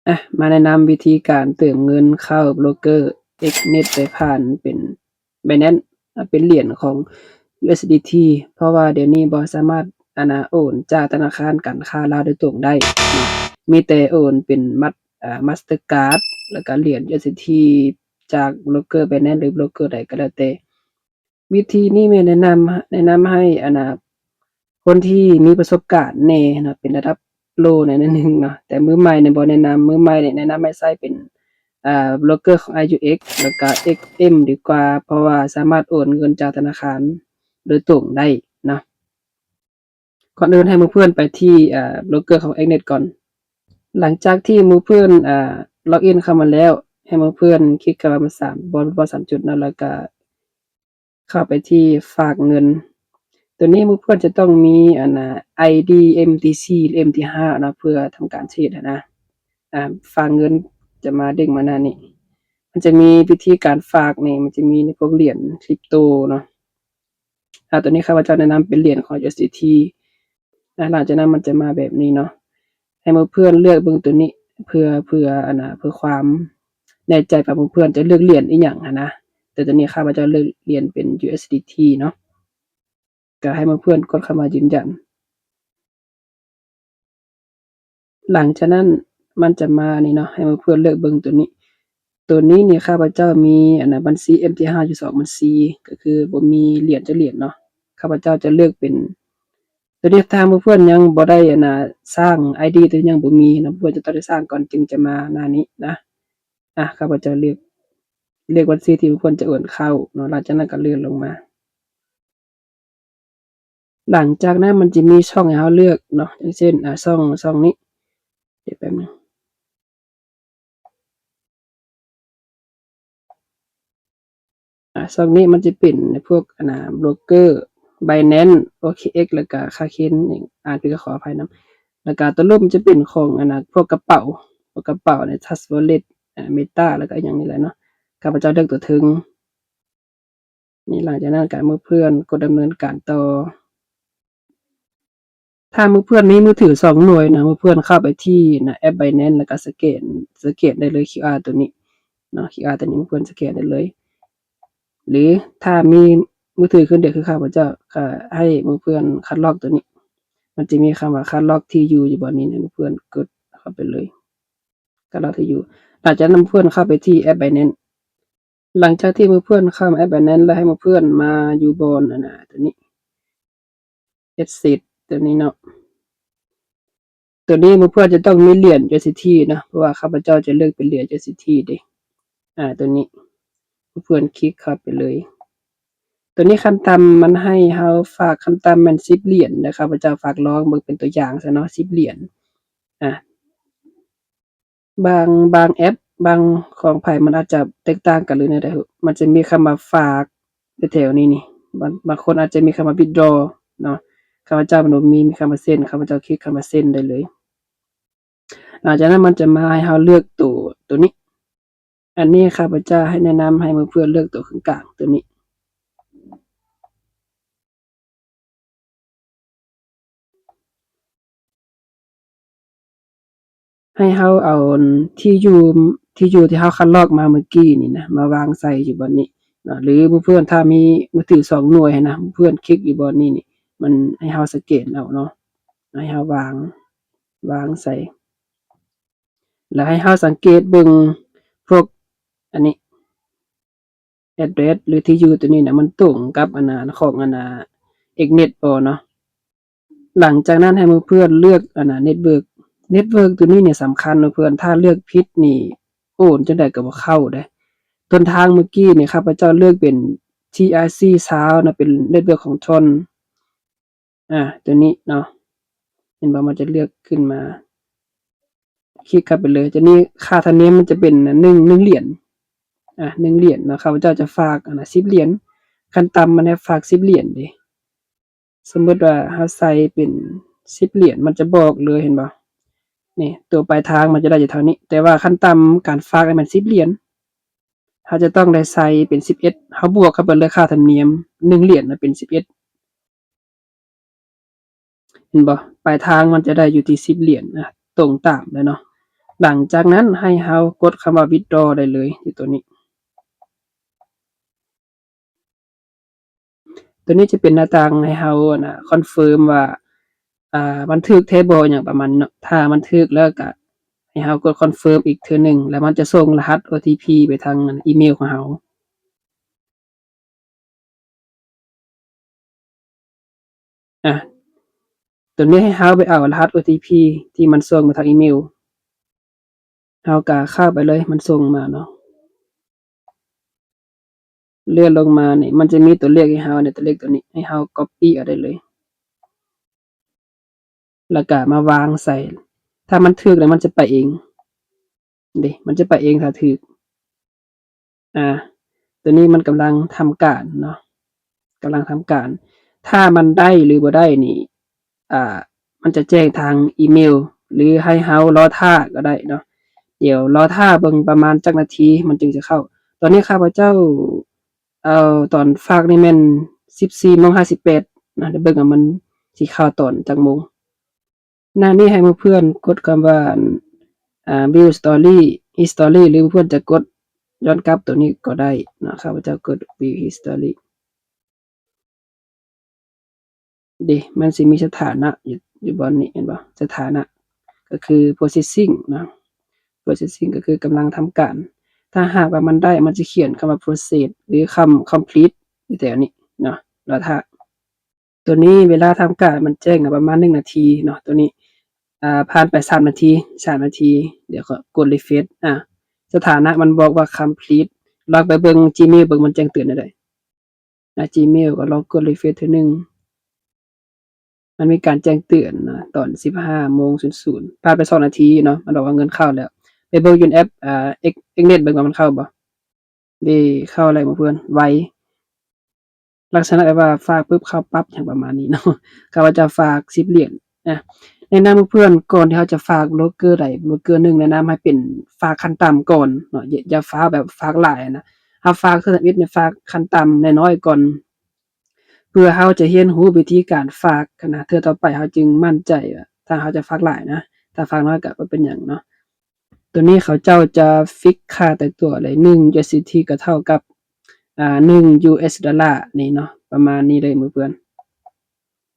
ອະ ມາແນະນຳວິທີການເຕີມເງິນເຂົ້າໂບຣກເກີ ເອັກເນັດ ໂດຍຜ່ານເປັນ Binance ເປັນຫຼຽນຂອງ USDT ເພາະວ່າດຽວນີ້ບໍ່ສາມາດ ອັນນ່າ ໂອນຈາກທະນາຄານການຄ້າລາວໂດຍຕົງໄດ້ເນາະ ມີແຕ່ໂອນເປັນ Mas- ອາ Mastercard ແລ້ວກະຫຼຽນ USDT ຈາກໂບຣກເກີ Binance ຫຼືໂບຣກເກີໃດກໍແລ້ວແຕ່. ວິທີນີ້ແມ່ນແນະນຳ ແນະນຳໃຫ້ ອັນນ່າ ຄົນທີ່ມີປະສົບການແດ່ເນາະ ເປັນລະດັບໂປຣແດ່ໜ້ອຍໜຶ່ງເນາະ ແຕ່ມືໃໝ່ນີ້ບໍ່ແນະນຳ ມືໃໝ່ນີ້ແນະນຳໃຫ້ໃຊ້ເປັນ ອາ ໂບຣກເກີຂອງ IUX ແລ້ວກະ XM ດີກວ່າ ເພາະວ່າສາມາດໂອນເງິນຈາກທະນາຄານໂດຍຕົງໄດ້ເນາະ. ກ່ອນອື່ນໃຫ້ໝູ່ເພື່ອນໄປທີ່ ອາ ໂບຣກເກີຂອງ ເອັກເນັດ ກ່ອນ. ຫຼັງຈາກທີ່ໝູ່ເພື່ອນ ອາ ລັອກອິນເຂົ້າມາແລ້ວ ໃຫ້ໝູ່ເພື່ອນຄລິກເຂົ້າມາສາມ ບ່ອນ ບ່ອນສາມຈຸດເນາະ ແລ້ວກະເຂົ້າໄປທີ່ຝາກເງິນ. ໂຕນີ້ໝູ່ເພື່ອນຈະຕ້ອງມີ ອັນນ່າ ID MTC ຫຼື MT5 ເນາະ ເພື່ອທຳການເທຣດຫັ້ນນະ. ອາ ຝາກເງິນຈະມາເດ້ງມາໜ້ານີ້ ມັນຈະມີວິທີການຝາກນີ້ ມັນຈະມີໃນພວກຫຼຽນຄຣິບໂຕເນາະ. ອາ ໂຕນີ້ຂ້າພະເຈົ້າແນະນຳເປັນຫຼຽນຂອງ USDT ອາ ຫຼັງຈາກນັ້ນມັນຈະມາແບບນີ້ເນາະ ໃຫ້ໝູ່ເພື່ອນເລືອກເບິ່ງໂຕນີ້ ເພື່ອ ເພື່ອ ອັນນ່າ ເພື່ອຄວາມແນ່ໃຈວ່າໝູ່ເພື່ອນຈະເລືອກຫຼຽນອີ່ຫຍັງຫັ້ນນະ ແຕ່ໂຕນີ້ຂ້າພະເຈົ້າເລືອກຫຼຽນເປັນ USDT ເນາະ ກະໃຫ້ໝູ່ເພື່ອນກົດຄຳວ່າຢືນຢັນ. ຫຼັງຈາກນັ້ນມັນຈະມານີ້ເນາະ ໃຫ້ໝູ່ເພື່ອນເລືອກເບິ່ງໂຕນີ້. ໂຕນີ້ນີ້ຂ້າພະເຈົ້າມີ ອັນນ່າ ບັນຊີ MT5 ຢູ່ສອງບັນຊີ ກໍຄືບໍ່ມີຫຼຽນຈັກຫຼຽນເນາະ. ຂ້າພະເຈົ້າຈະເລືອກເປັນ ໂຕນີ້ຖ້າໝູ່ເພື່ອນຍັງບໍ່ໄດ້ ອັນນ່າ ສ້າງ ID ໂຕນີ້ຍັງບໍ່ມີເນາະ ໝູ່ເພື່ອນຈະຕ້ອງໄດ້ສ້າງກ່ອນຈຶ່ງຈະມາໜ້ານີ້ນະ. ອາ ຂ້າພະເຈົ້າເລືອກ ເລືອກບັນຊີທີ່ໝູ່ເພື່ອນຈະໂອນເຂົ້າເນາະ ຫຼັງຈາກນັ້ນກໍເລື່ອນລົງມາ. ຫຼັງຈາກນັ້ນມັນຈະມີຊ່ອງໃຫ້ເຮົາເລືອກເນາະ ຢ່າງເຊັ່ນ ອາ ຊ່ອງ ຊ່ອງນີ້ ດຽວແປັບໜຶ່ງ ອາ ຊ່ອງນີ້ມັນຈະເປັນພວກ ອັນນ່າ ໂບຣກເກີ Binance OKX ແລ້ວກະ Kraken ອີກ ອ່ານຜິດກໍຂໍອະໄພນຳ ແລ້ວກະຕົວລຸ່ມຈະເປັນຂອງ ອັນນ່າ ພວກກະເປົາ ພວກກະເປົາໃນ Trust Wallet ອາ Meta ແລ້ວກະອີ່ຫຍັງນີ້ແຫຼະເນາະ. ຂ້າພະເຈົ້າເລືອກຕົວເທິງ ນີ້ ຫຼັງຈາກນັ້ນກະໃຫ້ໝູ່ເພື່ອນກົດດຳເນີນການຕໍ່. ຖ້າໝູ່ເພື່ອນມີມືຖືສອງໜ່ວຍນະ ໝູ່ເພື່ອນເຂົ້າໄປທີ່ນະ ແອັບ Binance ແລ້ວກະສະແກນ ສະແກນໄດ້ເລີຍ ຄິວອາ ໂຕນີ້ເນາະ ຄິວອາ ໂຕນີ້ໝູ່ເພື່ອນສະແກນໄດ້ເລີຍ. ຫຼືຖ້າມີມືຖືເຄື່ອນດຽວຄືຂ້າພະເຈົ້າ ກະໃຫ້ໝູ່ເພື່ອນຄັດລອກໂຕນີ້ ມັນຈະມີຄຳວ່າຄັດລອກທີ່ຢູ່ ຢູ່ບ່ອນນີ້ນະ ໝູ່ເພື່ອນກົດເຂົ້າໄປເລີຍ ຄັດລອກທີ່ຢູ່. ຫຼັງຈາກນັ້ນໝູ່ເພື່ອນເຂົ້າໄປທີ່ແອັບ Binance ຫຼັງຈາກທີ່ໝູ່ເພື່ອນເຂົ້າມາແອັບ Binance ແລ້ວໃຫ້ໝູ່ເພື່ອນມາຢູ່ບ່ອນ ອັນນ່າ ໂຕນີ້ Asset ໂຕນີ້ເນາະ ໂຕນີ້ໝູ່ເພື່ອນຈະຕ້ອງມີຫຼຽນ USDT ເນາະ ເພາະວ່າຂ້າພະເຈົ້າຈະເລືອກເປັນຫຼຽນ USDT ເດ້. ອາ ໂຕນີ້ໝູ່ເພື່ອນຄລິກເຂົ້າໄປເລີຍ. ໂຕນີ້ຂັ້ນຕ່ຳມັນໃຫ້ເຮົາຝາກຂັ້ນຕ່ຳແມ່ນສິບຫຼຽນເດີ ຂ້າພະເຈົ້າຝາກລອງເບິ່ງເປັນຕົວຢ່າງຊະເນາະ ສິບຫຼຽນ. ອາ ບາງ ບາງແອັບ ບາງຂອງໃຜມັນອາດຈະແຕກຕ່າງກັນ ຫຼືແນວໃດ ມັນຈະມີຄຳວ່າຝາກແຖວໆນີ້ນີ້ ບາງ ບາງຄົນອາດຈະມີຄຳວ່າ withdraw ເນາະ ຂ້າພະເຈົ້າມັນບໍ່ມີ ມີຄຳວ່າ send ຂ້າພະເຈົ້າຄລິກຄຳວ່າ send ໄດ້ເລີຍ. ຫຼັງຈາກນັ້ນມັນຈະມາໃຫ້ເຮົາເລືອກໂຕ ໂຕນີ້ ອັນນີ້ຂ້າພະເຈົ້າໃຫ້ແນະນຳໃຫ້ໝູ່ເພື່ອນເລືອກໂຕເຄິ່ງກາງໂຕນີ້. ໃຫ້ເຮົາເອົາທີ່ຢູ່ ທີ່ຢູ່ທີ່ເຮົາຄັດລອກມາເມື່ອກີ້ນີ້ນະ ມາວາງໃສ່ຢູ່ບ່ອນນີ້ເນາະ ຫຼືໝູ່ເພື່ອນຖ້າມີມືຖືສອງໜ່ວຍຫັ້ນນະ ໝູ່ເພື່ອນຄລິກຢູ່ບ່ອນນີ້ນີ້ ມັນໃຫ້ເຮົາສະແກນເອົາເນາະ ໃຫ້ເຮົາວາງ ວາງໃສ່ ແລ້ວໃຫ້ເຮົາສັງເກດເບິ່ງພວກ ອັນນີ້ address ຫຼືທີ່ຢູ່ໂຕນີ້ນະ ມັນຕົງກັບ ອັນນ່າ ຂອງ ອັນນ່າ ເອັກເນັດ ບໍ່ເນາະ. ຫຼັງຈາກນັ້ນໃຫ້ໝູ່ເພື່ອນເລືອກ ອັນນ່າ network network ໂຕນີ້ນີ້ສຳຄັນໝູ່ເພື່ອນ ຖ້າເລືອກຜິດນີ້ໂອນຈັ່ງໃດກໍບໍ່ເຂົ້າເດ້. ຕົ້ນທາງເມື່ອກີ້ນີ້ຂ້າພະເຈົ້າເລືອກເປັນ TRC ຊາວນະ ເປັນ network ຂອງ Tron ອາ ໂຕນີ້ເນາະ ເຫັນບໍ່ ມັນຈະເລືອກຂຶ້ນມາ ຄລິກເຂົ້າໄປເລີຍ. ໂຕນີ້ຄ່າທຳນຽມມັນຈະເປັນໜຶ່ງ ໜຶ່ງຫຼຽນ ອາ ໜຶ່ງຫຼຽນເນາະ ຂ້າພະເຈົ້າຈະຝາກ ອັນນ່າ ສິບຫຼຽນ ຂັ້ນຕ່ຳມັນໃຫ້ຝາກສິບຫຼຽນເດ້. ສົມມຸດວ່າເຮົາໃສ່ເປັນສິບຫຼຽນ ມັນຈະບອກເລີຍ ເຫັນບໍ່ ນີ້ ຕົວປາຍທາງມັນຈະໄດ້ຢູ່ເທົ່ານີ້ ແຕ່ວ່າຂັ້ນຕ່ຳການຝາກນີ້ແມ່ນສິບຫຼຽນ ເຮົາຈະຕ້ອງໄດ້ໃສ່ເປັນສິບເອັດ ເຮົາບວກເຂົ້າໄປເລີຍ ຄ່າທຳນຽມໜຶ່ງຫຼຽນນະເປັນສິບເອັດ ເຫັນບໍ່ ປາຍທາງມັນຈະໄດ້ຢູ່ທີ່ສິບຫຼຽນນະ ຕົງຕາມເລີຍເນາະ. ຫຼັງຈາກນັ້ນໃຫ້ເຮົາກົດຄຳວ່າ withdraw ໄດ້ເລີຍ ຢູ່ໂຕນີ້. ໂຕນີ້ຈະເປັນໜ້າຕ່າງໃຫ້ເຮົາ ອັນນະ ຄອນເຟີມວ່າ ອ່າ ມັນຖືກແທ້ບໍ່ ຫຍັງປະມານນີ້ເນາະ. ຖ້າມັນຖືກແລ້ວກະໃຫ້ເຮົາກົດຄອນເຟີມອີກເທື່ອໜຶ່ງ ແລ້ວມັນຈະສົ່ງລະຫັດ ໂອທີພີ ໄປທາງ ອັນ ອີເມວຂອງເຮົາ. ອາ ໂຕນີ້ໃຫ້ເຮົາໄປເອົາລະຫັດ ໂອທີພີ ທີ່ມັນສົ່ງມາທາງອີເມວ. ເຮົາກະເຂົ້າໄປເລີຍ ມັນສົ່ງມາເນາະ. ເລື່ອນລົງມານີ້ ມັນຈະມີຕົວເລກໃຫ້ເຮົາ ໃນຕົວເລກຕົວນີ້ ໃຫ້ເຮົາກັອບປີ້ເອົາໄດ້ເລີຍ ແລ້ວກະມາວາງໃສ່. ຖ້າມັນຖືກແລ້ວ ມັນຈະໄປເອງເດ້ ມັນຈະໄປເອງຖ້າຖືກ. ອາ ໂຕນີ້ມັນກຳລັງທຳການເນາະ ກຳລັງທຳການ. ຖ້າມັນໄດ້ຫຼືບໍ່ໄດ້ນີ້ ອ່າ ມັນຈະແຈ້ງທາງອີເມວ ຫຼືໃຫ້ເຮົາລໍຖ້າກໍໄດ້ເນາະ. ດຽວລໍຖ້າເບິ່ງປະມານຈັກນາທີມັນຈຶ່ງຈະເຂົ້າ. ຕອນນີ້ຂ້າພະເຈົ້າ ເອົາ ຕອນຝາກນີ້ແມ່ນສິບສີ່ໂມງຫ້າສິບແປດນະ ດຽວເບິ່ງວ່າມັນຊິເຂົ້າຕອນຈັກໂມງ. ໜ້ານີ້ໃຫ້ໝູ່ເພື່ອນກົດຄຳວ່າ ອັນ ອ່າ view story history ຫຼືໝູ່ເພື່ອນຈະກົດຍ້ອນກັບໂຕນີ້ກໍໄດ້ເນາະ. ຂ້າພະເຈົ້າກົດ view history ເດ້ ມັນຊິມີສະຖານະຢູ່ ຢູ່ບ່ອນນີ້ ເຫັນບໍ່? ສະຖານະກໍຄື processing ເນາະ processing ກໍຄືກຳລັງທຳການ. ຖ້າຫາກວ່າມັນໄດ້ ມັນຈະຂຽນຄຳວ່າ process ຫຼືຄຳ complete ຢູ່ແຖວນີ້ເນາະ ລໍຖ້າ. ໂຕນີ້ເວລາທຳການມັນແຈ້ງປະມານໜຶ່ງນາທີເນາະ ໂຕນີ້ ອ່າ ຜ່ານໄປສາມນາທີ ສາມນາທີ ດຽວກໍກົດ refresh ອາ ສະຖານະມັນບອກວ່າ complete. ລອງໄປເບິ່ງ Gmail ເບິ່ງມັນແຈ້ງເຕືອນແນວໃດ. ອາ Gmail ກໍລອງກົດ refresh ເທື່ອໜຶ່ງ ມັນມີການແຈ້ງເຕືອນນະ ຕອນສິບຫ້າໂມງສູນສູນ ຜ່ານໄປສອງນາທີເນາະ ມັນບອກວ່າເງິນເຂົ້າແລ້ວ. ໄປເບິ່ງຢູ່ແອັບ ອ່າ X Net ເບິ່ງວ່າມັນເຂົ້າບໍ່. ເດ້ ເຂົ້າແລ້ວໝູ່ເພື່ອນ ໄວ ລັກສະນະແບບວ່າຝາກປຶບເຂົ້າປັບ ຫຍັງປະມານນີ້ເນາະ. ຂ້າພະເຈົ້າຝາກສິບຫຼຽນນະ. ແນະນຳໝູ່ເພື່ອນ ກ່ອນທີ່ເຮົາຈະຝາກໂບຣກເກີໃດໂບຣກເກີໜຶ່ງ ແນະນຳໃຫ້ເປັນຝາກຂັ້ນຕ່ຳກ່ອນເນາະ ຢ່າ ຢ່າຟ້າວແບບຝາກຫຼາຍນະ. ເຮົາຝາກເທື່ອທຳອິດນີ້ຝາກຂັ້ນຕ່ຳນ້ອຍໆກ່ອນ ເພື່ອເຮົາຈະຮຽນຮູ້ວິທີການຝາກນະ ເທື່ອຕໍ່ໄປເຮົາຈຶ່ງໝັ້ນໃຈວ່າ ຖ້າເຮົາຈະຝາກຫຼາຍນະ ຖ້າຝາກນ້ອຍກໍບໍ່ເປັນຫຍັງເນາະ. ໂຕນີ້ເຂົາເຈົ້າຈະຟິກຄ່າຕາຍຕົວເລີຍ ໜຶ່ງ USDT ກໍເທົ່າກັບ ອ່າ ໜຶ່ງ US ໂດລານີ້ເນາະ ປະມານນີ້ເລີຍໝູ່ເພື່ອນ.